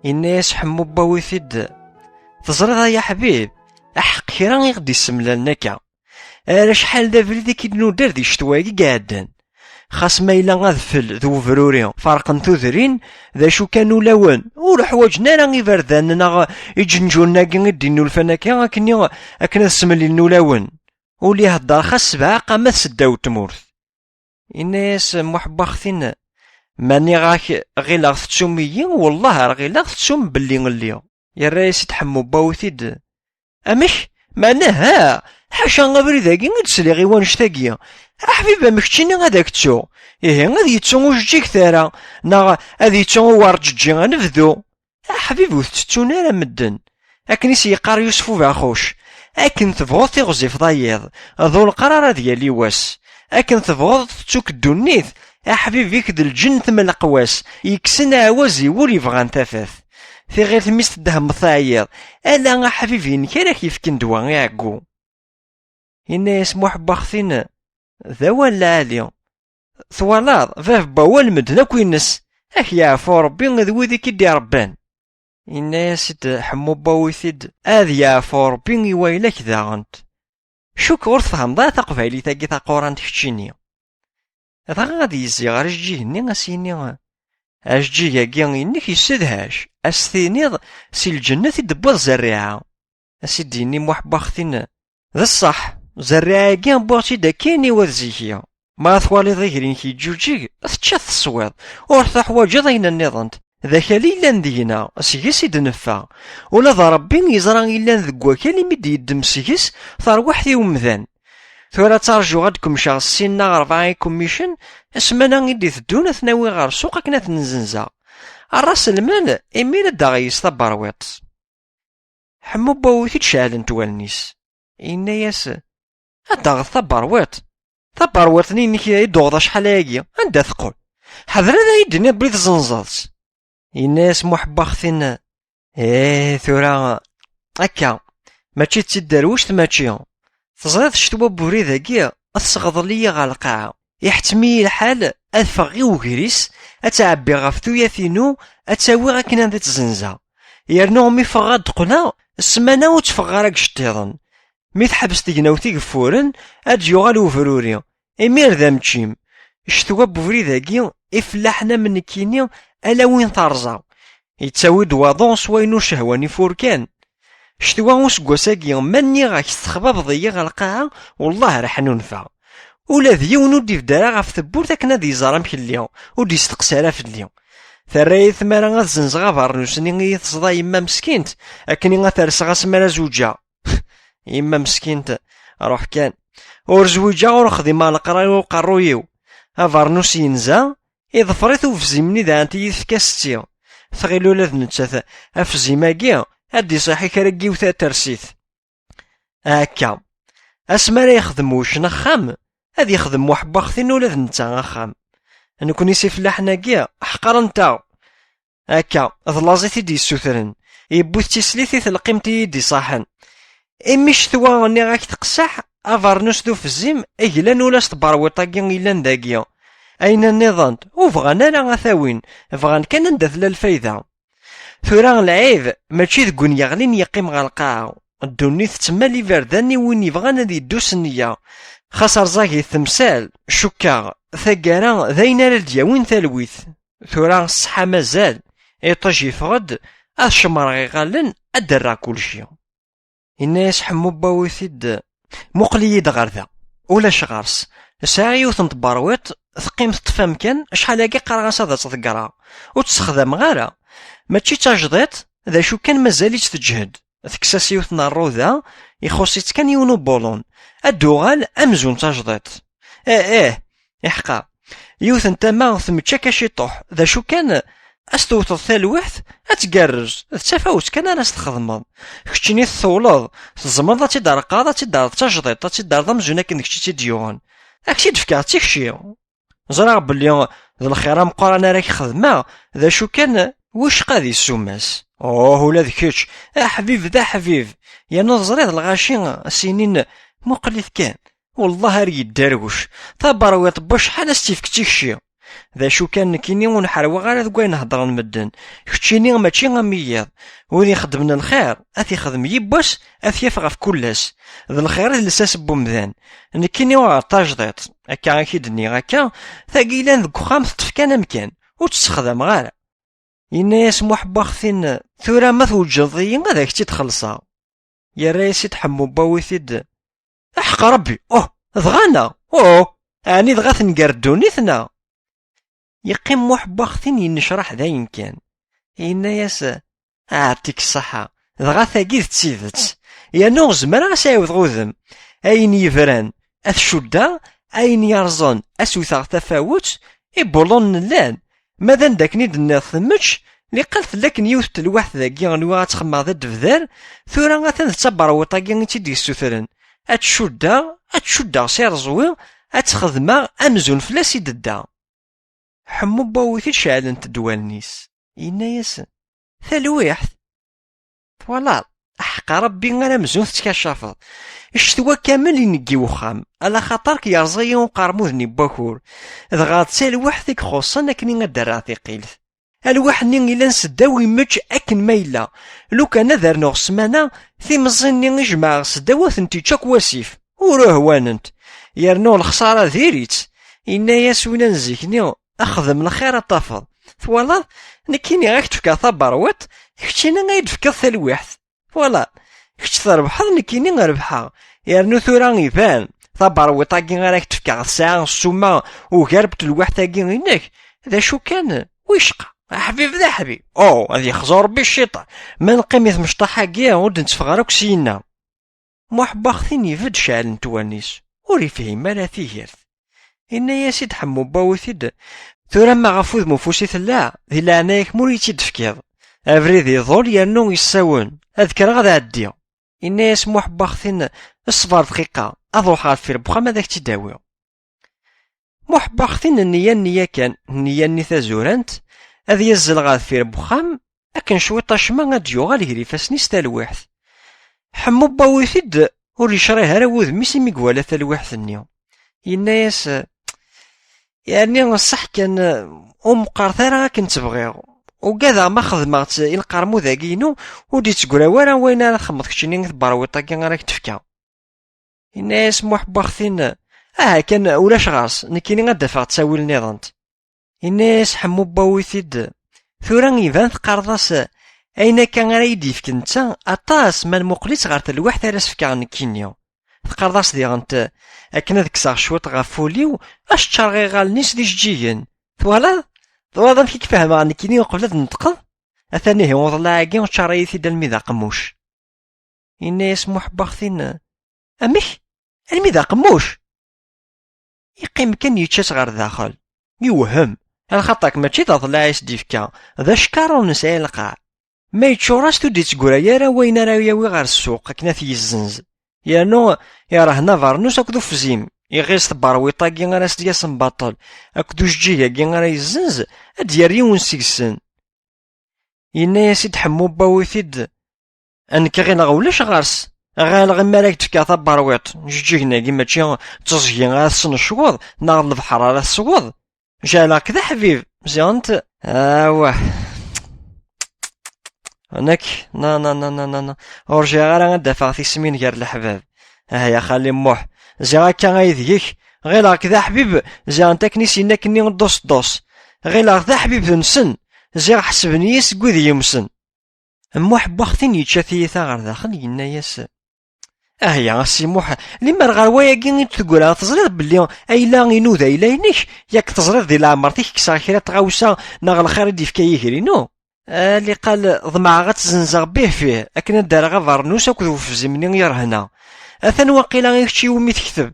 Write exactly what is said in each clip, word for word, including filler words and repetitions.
Yenna-yas Ḥemmu Bawit-id: "Teẓriḍ ay aḥbib, aḥeqq kra i ɣ-d-issemlalen akka. Ar acḥal d abrid i k-id-nuder di ccetwa-agi i iɛeddan. Xas ma yella adfel d webruri ferqen tudrin, d acu kan ulawen ur ḥwaǧen ara iberdan neɣ iǧenǧunen-agi i d-innulfan akka akken, akken ad semlilen ulawen. Ul ihedder xas sebɛa qamat seddaw n tmurt." Yenna-yas Muḥ n Waxtin: "Ma nniɣ-ak ɣileɣ tettum-iyi, wellah ar ɣileɣ tettum belli lliɣ." Yerra-yas-id Ḥemmu Bawit-id: "Amek? Meɛna ha? Ḥaca abrid-agi i d-sliɣ i wannect-agi. Aḥbib am keččini ad ak-ttuɣ. Ihi ad yettu ujeǧǧig tara, neɣ ad yettu uwerǧeǧǧi anebdu. Aḥbib ur t-ttettun ara medden. Akken i s-yeqqar Yusef Ubaxuc: akken tebɣuḍ tiɣzifeḍ a yiḍ, d uleqrar ad yali wass. Akken tebɣuḍ tettuk ddunit, aḥbib-ik d lǧennet m leqwas, yekksen aɛwaz i wul yebɣan tafat. Tiɣilt mi s-teddehmeḍ teɛyiḍ, ala aḥbib-inek ara k-yefken ddwa iɛeggu." Yenna-yas Muḥ n Waxtin: "D awal lɛali. Twalaḍ, bab n wawal medden akk ines. Ad k-yeɛfu Rebbi d wid i k-id-irebban." Yenna-yas-id Ḥemmu Bawit-id: "Ad yeɛfu Rebbi i wayla-k daɣent. Cukkeɣ ur tfehmeḍ ara taqbaylit-agi taqurant keččini." Dɣa ad yezzi ɣer ajeǧǧig-nni, a s-yini: "Ajeǧǧig-agi-inek yessedhac, a s-tiniḍ si lǧennet i d-tewwiḍ zerriɛa." A s-id-yini Muḥ n Waxtin: "D ṣṣeḥ, zerriɛa-agi wwiɣ-tt-id akkin i wat zik-i. Ma twaliḍ iger-inek yeǧǧuǧig, teččiḍ teswiḍ, ur teḥwaǧeḍ ayen nniḍen. D akal i yellan deg-neɣ, seg-s i d-neffeɣ. Ula d Rebbi yeẓra i yellan deg wakal imi d-yeddem seg-s terwiḥt i umdan. Tura ttarjuɣ ad d-kemceɣ ssin neɣ rebɛa ikumicen, ssmana i d-iteddun ad ten-awiɣ ɣer ssuq akken ad ten-nzenzeɣ. Rras lmal, imir ad d-aɣ-yes taberwiṭ." Ḥemmu n Wawit i d-ceɛlent wallen-is. Yenna-yas: "Ad d-taɣeḍ taberwiṭ? Taberwiṭ-nni-inek i d-tuɣeḍ acḥal ayagi, anda teqqel? Ḥader ad iyi-d-tiniḍ belli tzenzeḍ-tt." Yenna-yas Muḥ n Waxtin: "Ih, tura akka, mačči d tiderwect, mačči. Teẓriḍ, ccetwa n ubrid-agi tesseɣḍel-iyi ɣer lqaɛa. Iḥettem-iyi lḥal ad ffɣeɣ i wegris, ad ttɛebbiɣ ɣef tuyat-inu, ad tt-awiɣ akken ad tt-zenzeɣ. Yernu mi ffɣeɣ ad d-qqleɣ, ssmana ur tteffɣeɣ ara deg iceṭṭiḍen. Mi teḥbes tegnawt igeffuren, ad d-yuɣal ubruri. Imir d ameččim. Ccetwa n ubrid-agi, ifellaḥen am nekkini, ala win terẓa. Yettawi-d waḍu s wayen ur cehwan ifurkan. Ccetwa useggas-agi, ma nniɣ-ak tessexbabeḍ-iyi ɣer lqaɛa, wellah ar ḥnunfeɣ. Ula d yiwen ur d-ibedd ara ɣef tewwurt akken ad iẓer amek lliɣ, ur d-isteqsi ara fell-i. Terra-yi tmara ad zenzeɣ abernus-nni i yi-teẓḍa yemma meskint, akken i ad t-rseɣ asmi ara zewǧeɣ." Yemma meskint, ruḥ kan. Ur zwiǧeɣ, ur xdimeɣ leqrar i uqerruy-iw. Abernus yenza, iḍfer-it ufzim-nni daɣen i yi-tefka setti. Tɣil ula d nettat afzim-agi ad d-iṣaḥ i kra n yiwet ad tersit. Akka, asmi ara yexdem wuccen axxam, ad yexdem Muḥ n Waxtin ula d netta axxam. Nekni s ifellaḥen-agi, ḥeqren-aɣ. Akka, d laẓ i t-id-yessutren. Yewwi-t d tislit i telqimt i yi-d-iṣaḥen. Imi ccetwa nniɣ-ak teqseḥ, abernus d ufzim, glan ula s tberwiṭ-agi yellan dagi. Ayen nniḍen, ur bɣan ara ad t-awin, bɣan kan anda tella lfayda. Tura lɛib, mačči deg win yeɣlin yeqqim ɣer lqaɛa. Ddunit tettemmal iberdan i win yebɣan ad yeddu s nniya. Xas rẓagit temsal, cukkeɣ, taggara d ayen ara d-yawin talwit. Tura ṣṣeḥḥa mazal, iṭij yeffeɣ-d, ad cemmreɣ iɣallen, ad d-rreɣ kulci. Yenna-yas Ḥemmu n Wawit-id: "Muqel-iyi-d ɣer da." Ulac ɣer-s. Sɛiɣ yiwet n tberwiṭ, teqqim teṭṭef amkan, acḥal-agi qqareɣ-as ad tt-ḍeggreɣ. Ur tt-ssexdameɣ ara. Mačči d tajdiṭ, d acu kan mazal-itt teǧhed. Tekkes-as yiwet n rruda, ixuṣ-itt kan yiwen ubulun. Ad d-tuɣal amzun d tajdiṭ. Ih, ih, iḥqa. Yiwet n tama tmečča-k a ciṭuḥ. D acu kan, ad s-tewteḍ talwiḥt, ad tgerrez. D tafawet kan ara s-txedmeḍ. Keččini tessawleḍ, tzemreḍ ad tt-id-terqaḍ, ad tt-id-terreḍ d tajdiṭ, ad tt-id-terreḍ amzun akken d kečč i tt-id-yuɣen. Ad k-tt-id-fkeɣ d tikci. Ẓriɣ belli d lxir ameqqran ara k-xedmeɣ, d acu kan, wicqa ad issummas. Oh, ula d kečč, aḥbib d aḥbib, yernu teẓriḍ lɣaci s-inin: "Muqel-it kan, wellah ar yedderwec, taberwiṭ n wacḥal ad s-tt-ifk d tikci." D acu kan, nekkini ur nḥerweɣ ara deg wayen heddren medden. Keččini mačči am yiḍ. Win ixeddmen lxir, ad t-ixdem yiwwas, ad t-yaf ɣef kul ass. D lxir i d lsas n wemdan. Nekkini uɣeɣ tajdiṭ, akka i k-id-nniɣ akka, tagi yellan deg uxxam teṭṭef kan amkan, ur tt-ssexdameɣ ara. Yenna-yas Muḥ n Waxtin: "Tura ma tweǧdeḍ-iyi, ad ak-tt-id-xellṣeɣ." Yerra-yas-id Ḥemmu n Wawit-id: "Aḥeqq Rebbi, uh, dɣa neɣ? Uh, ɛni dɣa tenger ddunit neɣ?" Yeqqim Muḥ n Waxtin yennecraḥ dayen kan. Yenna-yas: "Aɛṭik ṣṣeḥḥa, dɣa tagi d tidet. Yernu zemreɣ ad s-ɛiwdeɣ udem. Ayen yebran, ad t-cuddeɣ, ayen yerẓen, ad s-wteɣ tafawet, ibulunen llan. Ma d anda akken i d-tenniḍ temmečč, liqal tella akken yiwet n telwiḥt dagi nwiɣ ad tt-xemmeɣ d adebder, tura atan d taberwiṭ-agi i tt-id-yessutren. Ad tt-cuddeɣ, ad tt-cuddeɣ s ireẓwi, ad tt-xedmeɣ amzun fell-as i d-tedda." Ḥemmu n Wawit-id ceɛlent-d wallen-is. Yenna-yas: "Talwiḥt? Twalaḍ, aḥeqq Rebbi ara amzun tettkacafiḍ. Ccetwa kamel ineggi wexxam, ala xaṭer k-yerẓa-yi uqermud-nni n wakur. Dɣa d talwiḥt i ixuṣṣen akken ad d-rreɣ tiqilt. Alwaḥ-nni ilan seddaw imečč akken ma yella. Lukan ad rnuɣ ssmana, timeẓẓin-nni i jemɛeɣ seddaw ad tent-yečč akk wasif. Ur uhwanent. Yernu lexṣara diri-tt." Yenna-yas winna n zik-nni: "Xdem lxir ad tafeḍ. Twalaḍ, nekkini ad k-d-fkeɣ taberwiṭ, keččini ad yi-d-tefkeḍ talwiḥt. Twalaḍ, kečč trebḥeḍ, nekkini rebḥeɣ. Yernu tura iban, taberwiṭ-agi ara k-d-fkeɣ tesɛa ssuma ugar n telwiḥt-agi-inek. D acu kan, wicqa, aḥbib d aḥbib. Oh, ad yexzu Rebbi cciṭan. Ma neqqim i tmecṭaḥ-agi, ur d-netteffeɣ ara akk syenna." Muḥ n Waxtin ibedd ceɛlent wallen-is, ur ifhim ara tigert. Yenna-yas-id Ḥemmu n Wawit-id: "Tura ma ɣef wudem ufus i tella, di leɛnaya-k ma ur iyi-tt-id-tefkiḍ. Abrid iḍul yernu yessawen, ad kkreɣ ad ɛeddiɣ." Yenna-yas Muḥ n Waxtin: "Ṣber dqiqa, ad ruḥeɣ deffir n wexxam ad ak-tt-id-awiɣ." Muḥ n Waxtin nniya nniya kan, nniya-nni tazurant, ad yazzel ɣer deffir n wexxam, akken cwiṭ acemma ad d-yuɣal gar ifassen-is talwiḥt. Ḥemmu n Wawit-id ur yecṛih ara wudem-is imi iwala talwiḥt-nni. Yenna-yas: "Yerni ṣṣeḥ kan, ur meqqret ara akken tt-bɣiɣ. Ugadeɣ ma xedmeɣ-tt i lqermud-agi-inu, ur d-itteggra wara wayen ara txedmeḍ keččini i tberwiṭ-agi ara k-d-fkeɣ." Yenna-yas Muḥ n Waxtin: "Aha kan, ulac ɣer-s, nekkini ad d-afeɣ ttawil nniḍen." Yenna-yas Ḥemmu n Wawit-id: "Tura iban teqqareḍ-as ayen akka ara yi-d-yefk netta aṭas ma nmuqel-itt ɣer telwiḥt ara s-fkeɣ nekkini. Teqqareḍ-as diɣen akken ad kkseɣ cwiṭ ɣef wul-iw, ad s-ččareɣ iɣallen-is d ijeǧǧigen. Twalaḍ? Twalaḍ amek i k-fehmeɣ nekkini uqbel ad neṭqeḍ? Atan ihi uḍellaɛ-agi ččar-iyi-t-id almi d aqemmuc." Yenna-yas Muḥ n Waxtin: "Amek? Almi d aqemmuc?" Yeqqim kan yečča-tt ɣer daxel. Yewhem, lxaṭer mačči d aḍellaɛ i s-d-yefka, d acekkaṛ ur nesɛi lqaɛ. Ma yeččur-as-t ur d-itteggra ara wayen ara yawi ɣer ssuq akken ad t-yezzenz. Yernu yerhen abernus akked ufzim, iɣiz tberwiṭ-agi ara s-d-yasen baṭel, akked ujeǧǧig-agi ara yezzenz, ad d-yerr yiwen seg-sen. Yenna-yas-id Ḥemmu n Wawit-id: "Nekk ɣileɣ ulac ɣer-s, ɣileɣ imi ara k-d-fkeɣ taberwiṭ, ijeǧǧigen-agi mačči d teẓgi ara tessen ccweḍ, neɣ d lebḥer ara tesweḍ. Jeɛleɣ-k d aḥbib, ziɣen t-, awah. Nekk, na, na, na, na, na, na. Ur jɛiɣ ara ad d-afeɣ tismin gar leḥbab. Ah ya xali Muḥ, ziɣ akka ay deg-k, ɣileɣ-k d aḥbib, ziɣen-t akken i s-yenna akkenni dus dus. Ɣileɣ d aḥbib-nsen, ziɣ ḥesben-iyi seg wid yumsen." Muḥ n Waxtin yečča tiyita ɣer daxel, yenna-yas: "Ahya, a Si Muḥ, limer ɣer wayagi i d-teggra, teẓriḍ belli ayla-inu d ayla-inek, yak teẓriḍ di leɛmer-ik kkseɣ kra n tɣawsa neɣ lxir i d-yefka yiger-inu? A liqal ḍemɛeɣ ad tt-zenzeɣ bih fih, akken ad d-rreɣ abernus akked ufzim-nni i rehna. Atan waqila i kečč iwumi tekteb.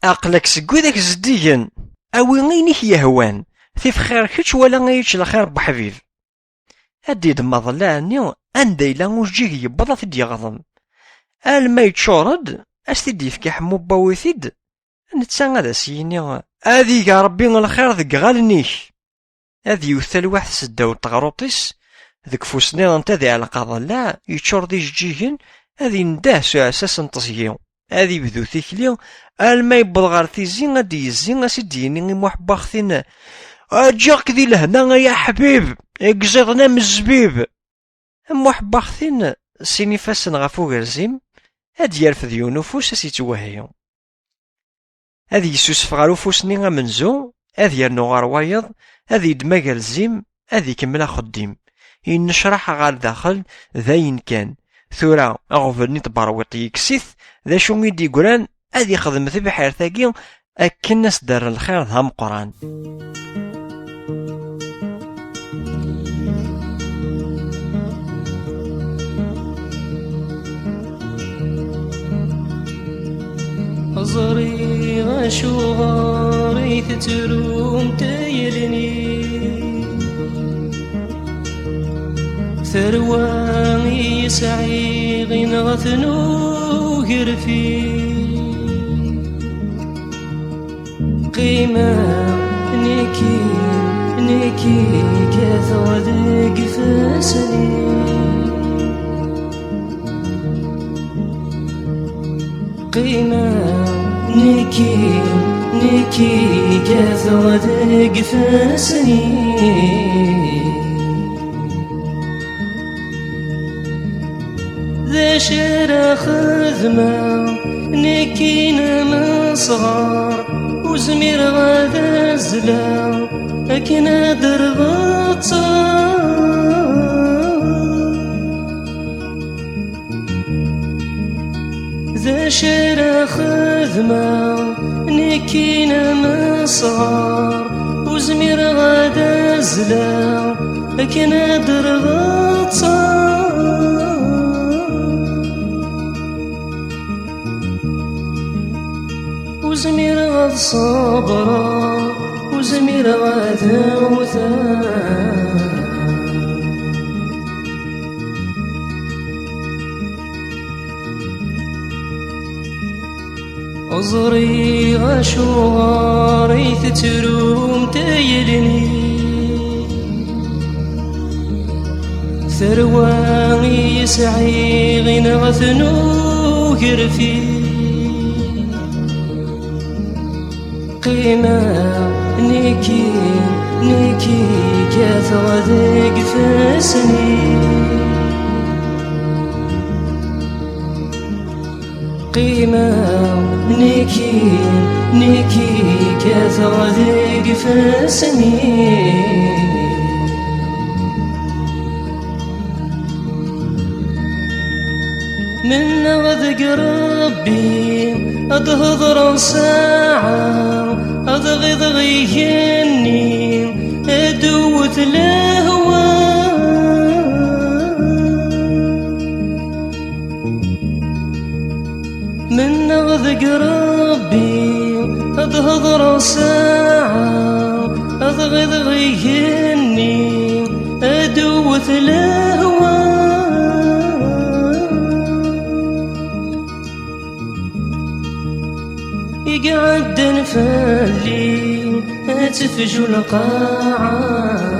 Aql-ak seg widak zeddigen. Awi ayen i k-yehwan. Tif xir kečč wala ad yečč lxir n weḥbib." Ad d-yeddem aḍellaɛ-nni, anda yella ujeǧǧig yewweḍ ad t-id-yeɣḍem. Alma yeččur-d, ad s-t-id-yefk i Ḥemmu n Wawit-id, netta ad as-yini: "Ad ig Ṛebbi lxir deg iɣallen-ik." Ad yewwet talwiḥt seddaw n teɣruṭ-is, deg ufus-nniḍen ad iɛelleq aḍellaɛ, yeččur d ijeǧǧigen, ad indeh s uɛessas n teẓgi, ad ibdu tikli, alma yewweḍ ɣer tizi, ad d-yezzi, ad s-id-yini i Muḥ n Waxtin: Ǧǧiɣ-k di lehna, ay aḥbib, deg iẓiḍen am zzbib. Muḥ n Waxtin, sin ifassen ɣef ugerz-im, ad d-yerfed yiwen ufus, ad s-yettwehhi. Ad yessusef ɣer ufus-nni amenzu, ad yernu ɣer wayeḍ, ad yeddem agerz-im, ad ikemmel axeddim. Yennecraḥ ɣer daxel, d ayen kan. Tura, aɣbel-nni n tberwiṭ yekkes-it, d acu i d-yeggran, ad ixdem tibḥirt-agi akken ad s-d-rren lxir d ameqqran. Ẓriɣ acuɣer i tettrum tayelni. Tarwa i yesɛiɣ inɣa-ten ugerfi. Qqimeɣ nekki, nekki kkateɣ deg ifassen-im. Qqimeɣ nekki, nekki kkateɣ deg ifassen-im. D acu ara xedmeɣ, nekkin amesɣer, ur zmireɣ ad azzleɣ akken ad rɣeɣ ttaɣ. D acu ara xedmeɣ, nekkin amesɣer, ur zmireɣ ad azzleɣ akken ad rɣeɣ ttaɣ. Ur zmireɣ ad ṣebreɣ, ur zmireɣ ad wteɣ. Ẓriɣ acuɣer i tettrum tayelni. Tarwa i yesɛiɣ inɣa-ten ugerfi. Qqimeɣ nekki, nekki kkateɣ deg ifassen-im. Qqimeɣ nekki, nekki kkateɣ deg ifassen-im. Mennaɣ deg Ṛebbi ad hedṛeɣ saɛa, ad ɣiḍeɣ igenni, ad tewwet lehwa. Mennaɣ deg Ṛebbi ad hedṛeɣ saɛa, ad ɣiḍeɣ igenni, ad tewwet lehwa. I iɛeddan fell-i ad tefju lqaɛa.